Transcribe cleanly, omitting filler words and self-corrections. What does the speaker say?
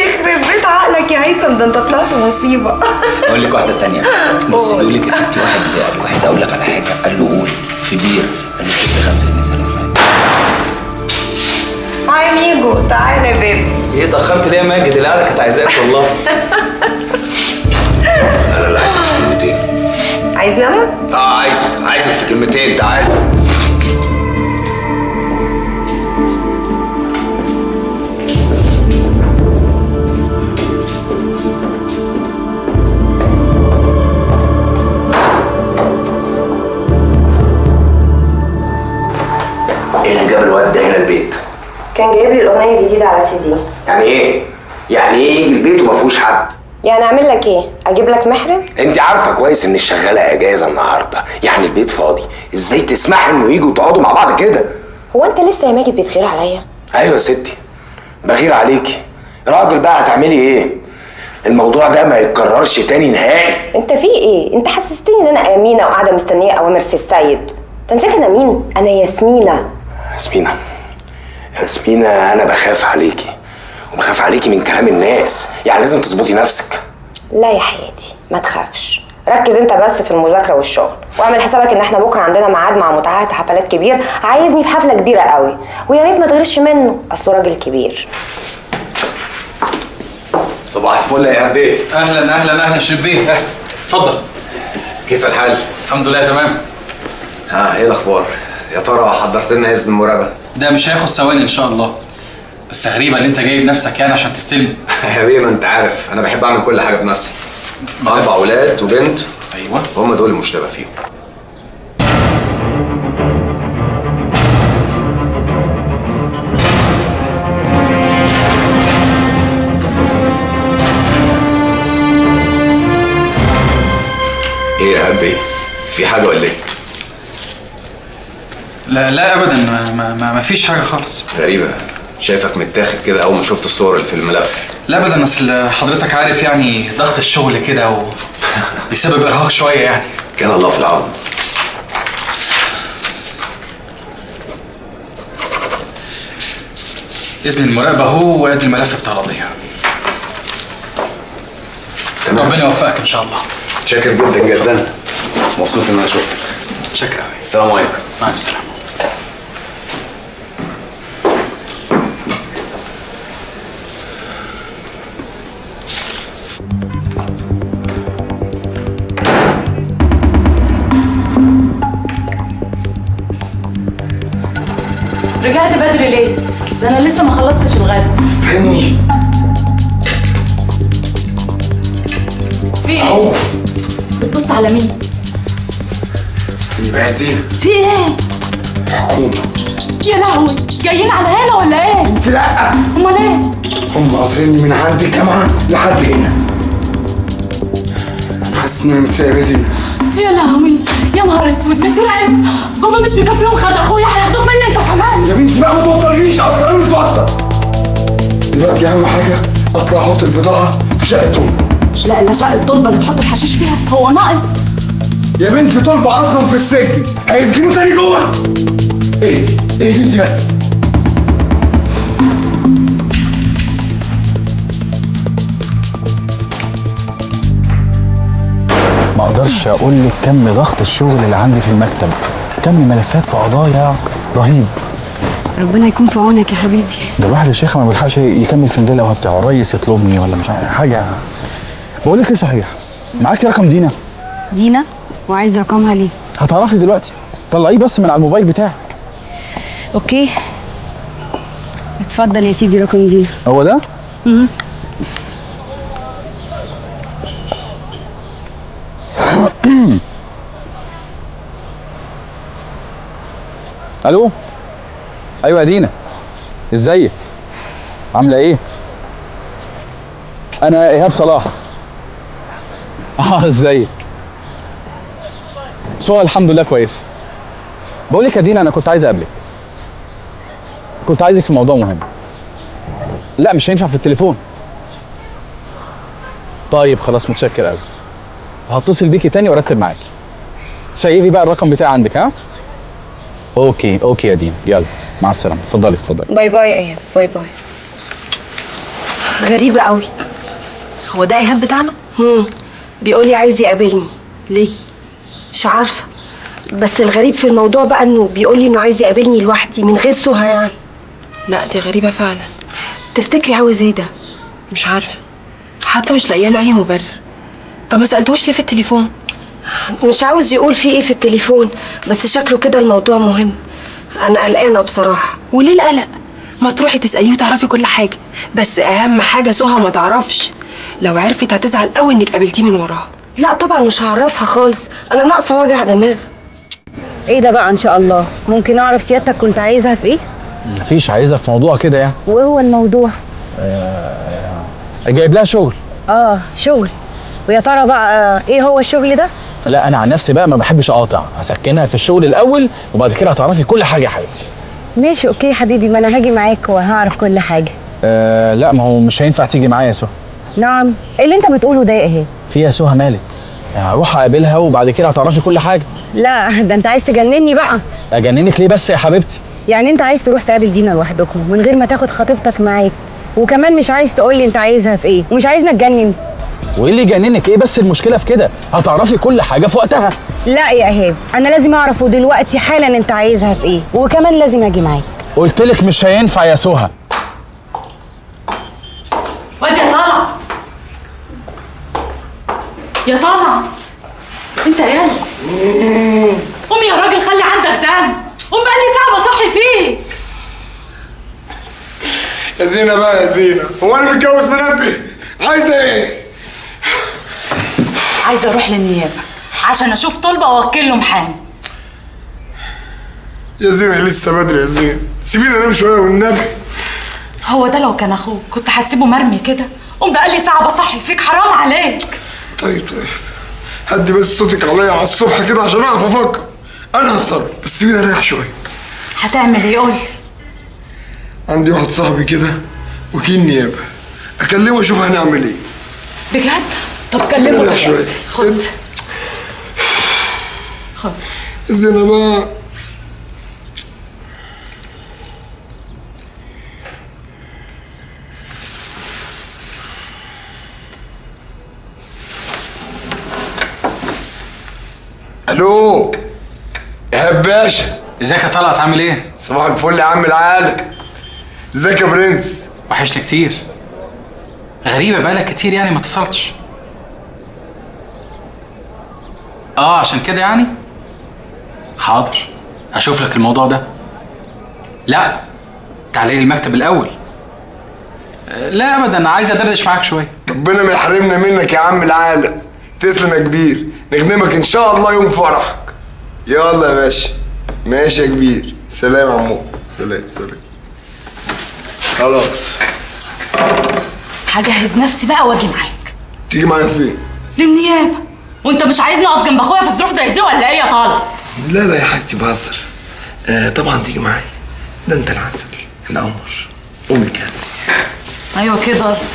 يخرب بيت عقلك يا هيثم، ده انت طلعت مصيبة. اقول لك واحدة ثانية. بصي بيقول لك يا ستي، واحد قال واحد اقول لك على حاجة، قال له قول في بير، قال له شوف لي 5 جنيه سلف معاك. hi ميجو، تعالى يا baby. ايه اتاخرت ليه يا ماجد؟ القعدة كانت عايزاك والله. انا اللي عايزك في كلمتين. عايزني انا؟ اه عايزك في كلمتين. تعالى. ايه اللي جاب الواد ده هنا البيت؟ كان جايب لي الاغنية الجديدة على سي دي. يعني ايه؟ يعني ايه يجي البيت وما فيهوش حد؟ يعني اعمل لك ايه؟ اجيب لك محرم؟ انت عارفه كويس ان الشغاله اجازه النهارده، يعني البيت فاضي، ازاي تسمحي انه يجوا وتقعدوا مع بعض كده؟ هو انت لسه يا ماجد بتغير عليا؟ ايوه يا ستي بغير عليكي. راجل بقى هتعملي ايه؟ الموضوع ده ما يتكررش تاني نهائي. انت في ايه؟ انت حسستني ان انا امينه وقاعدة مستنيه اوامر سي السيد. انت نسيت انا مين؟ انا ياسمينه. ياسمينه ياسمينه، انا بخاف عليكي وبخاف عليكي من كلام الناس، يعني لازم تظبطي نفسك. لا يا حياتي ما تخافش، ركز انت بس في المذاكرة والشغل، واعمل حسابك ان احنا بكره عندنا ميعاد مع متعهد حفلات كبير، عايزني في حفلة كبيرة قوي، ويا ريت ما تغيرش منه، اصله راجل كبير. صباح الفل يا بيه. اهلا اهلا اهلا شريف بيه، اهلا، اتفضل. كيف الحال؟ الحمد لله تمام. ها ايه الاخبار؟ يا ترى حضرت لنا اذن المراقبة؟ ده مش هياخد ثواني ان شاء الله. بس غريبة ان انت جايب نفسك يعني عشان تستلم. يا بيه ما انت عارف انا بحب اعمل كل حاجة بنفسي. 4 اولاد وبنت. ايوه هم دول المشتبه فيهم. ايه يا هبي؟ في حاجة ولا ايه؟ لا لا ابدا، ما فيش حاجة خالص. غريبة، شايفك متاخد كده اول ما شفت الصور اللي في الملف. لا ابدا، اصل حضرتك عارف يعني ضغط الشغل كده بيسبب ارهاق شوية يعني. كان الله في العون. اذن المراقبة اهو، وادي الملف بتاع القضية. تمام. ربنا يوفقك ان شاء الله. شاكر جدا جدا، مبسوط ان انا شفتك. شكرا قوي. السلام عليكم. مع السلامة. رجعت بدري ليه؟ ده انا لسه ما خلصتش الغدا. استني. في ايه؟ بتبص على مين؟ استني بقى يا زينة. في ايه؟ الحكومة. يا لهوي، جايين على هنا ولا ايه؟ انت لا. امال ايه؟ هم قاطريني من عند الجامعة لحد هنا. انا حاسس ان انا متراقب يا زينة. يا لهوي، يا نهار اسود، متراقب؟ هما مش بيكفيهم خد اخويا، هياخدوك مني انت كمان. يا بنتي بقى ما توترنيش، اصل انا متوتر. دلوقتي اهم حاجة اطلع احط البضاعة في شقة طلبة. لا لا، شقة طلبة اللي تحط الحشيش فيها هو ناقص؟ يا بنتي طلبة اصلا في السجن، هيسجنوه تاني جوه. اهدي اهدي انت بس. ما اقدرش اقول لك كم ضغط الشغل اللي عندي في المكتب، كم ملفات وقضايا رهيب. ربنا يكون في عونك يا حبيبي. ده الواحد يا شيخه ما بيلحقش يكمل فنجان القهوة بتاعه، الريس يطلبني ولا مش عارف حاجة. بقول لك ايه صحيح، معاكي رقم دينا؟ دينا؟ وعايز رقمها ليه؟ هتعرفي دلوقتي، طلعيه بس من على الموبايل بتاعك. okay اتفضل يا سيدي رقم دينا. هو ده؟ الو. ايوه يا دينا، ازيك؟ عامله ايه؟ انا ايهاب صلاح. ازيك؟ سهى الحمد لله كويسة. بقول لك يا دينا، انا كنت عايز اقابلك، كنت عايزك في موضوع مهم. لا مش هينفع في التليفون. طيب خلاص، متشكر قوي. هتصل بيكي تاني وارتب معاكي. سيفي بقى الرقم بتاعي عندك. ها؟ okay okay يا دينا، يلا مع السلامة. اتفضلي اتفضلي. bye bye يا ايهاب، bye bye. غريبة قوي. هو ده ايهاب بتاعنا؟ بيقولي عايز يقابلني. ليه؟ مش عارفه، بس الغريب في الموضوع بقى انه بيقولي انه عايز يقابلني لوحدي من غير سهى يعني. لا دي غريبة فعلا. تفتكري عاوز ايه ده؟ مش عارفه، حتى مش لاقيه له اي مبرر. طب ما سالتوش ليه في التليفون؟ مش عاوز يقول في ايه في التليفون، بس شكله كده الموضوع مهم. انا قلقانة بصراحة. وليه القلق؟ ما تروحي تساليه وتعرفي كل حاجة، بس اهم حاجة سهى ما تعرفش. لو عرفت هتزعل قوي انك قابلتيه من وراها. لا طبعا مش هعرفها خالص، انا ناقصه وجع دماغ. ايه ده بقى ان شاء الله؟ ممكن اعرف سيادتك كنت عايزها في ايه؟ مفيش، عايزها في موضوع كده يعني. وهو الموضوع؟ جايب لها شغل. اه شغل. ويا ترى بقى ايه هو الشغل ده؟ لا انا عن نفسي بقى ما بحبش اقاطع، هسكنها في الشغل الاول وبعد كده هتعرفي كل حاجة يا حبيبتي. ماشي okay حبيبي، ما انا هاجي معاك وهعرف كل حاجة. لا ما هو مش هينفع تيجي معايا يا سهى. نعم؟ ايه اللي انت بتقوله ده يا ايهاب؟ في يا سهى مالك؟ هروح اقابلها وبعد كده هتعرفي كل حاجة. لا ده انت عايز تجنني بقى. اجننك ليه بس يا حبيبتي؟ يعني انت عايز تروح تقابل دينا لوحدكم من غير ما تاخد خطيبتك معاك، وكمان مش عايز تقول لي انت عايزها في ايه، ومش عايزنا اتجنن. وايه اللي يجننك؟ ايه بس المشكلة في كده؟ هتعرفي كل حاجة في وقتها. لا يا ايهاب، انا لازم اعرف ودلوقتي حالا انت عايزها في ايه، وكمان لازم اجي معاك. قلت لك مش هينفع يا سهى. واد يا طلع، يا طلع انت يلا قوم يا راجل، خلي عندك دم. قوم بقالي ساعة بصحي فيك. يا زينة بقى يا زينة، هو انا متجوز منبه؟ عايزه ايه؟ عايزه اروح للنيابه عشان اشوف طلبه واوكل له محامي. يا زينة لسه بدري يا زينة، سيبيني انام شوية والنبي. هو ده لو كان اخوك كنت هتسيبه مرمي كده؟ قوم بقالي ساعة بصحي فيك، حرام عليك. طيب طيب، هدي بس صوتك عليا على الصبح كده عشان اعرف افكر. انا هتصرف، بس سيبيني اريح شوية. هتعمل ايه؟ قول. عندي واحد صاحبي كده وكيل نيابة، اكلمه اشوف هنعمل ايه. بجد؟ طب كلمة دلوقتي. خد خد الزنا بقى. الو ايهاب باشا. ازيك يا طلعت، عامل ايه؟ صباح الفل يا عم العالم. ازيك يا برنس؟ وحشني كتير. غريبة بقالك كتير يعني ما اتصلتش. اه عشان كده يعني؟ حاضر هشوف لك الموضوع ده. لا تعالي لي المكتب الاول. لا ابدا، انا عايز ادردش معاك شوية. ربنا ما يحرمنا منك يا عم العالم. تسلم يا كبير، نخدمك ان شاء الله يوم فرحك. يلا يا باشا. ماشي يا كبير، سلام يا عمو. سلام سلام. خلاص هجهز نفسي بقى واجي معاك. تيجي معايا فين؟ للنيابه. وانت مش عايزني اقف جنب اخويا في الظروف زي دي ولا ايه يا طالب؟ لا لا يا حبيبتي بهزر. طبعا تيجي معايا، ده انت العسل القمر. قومي جهزي. ايوه كده اظبط.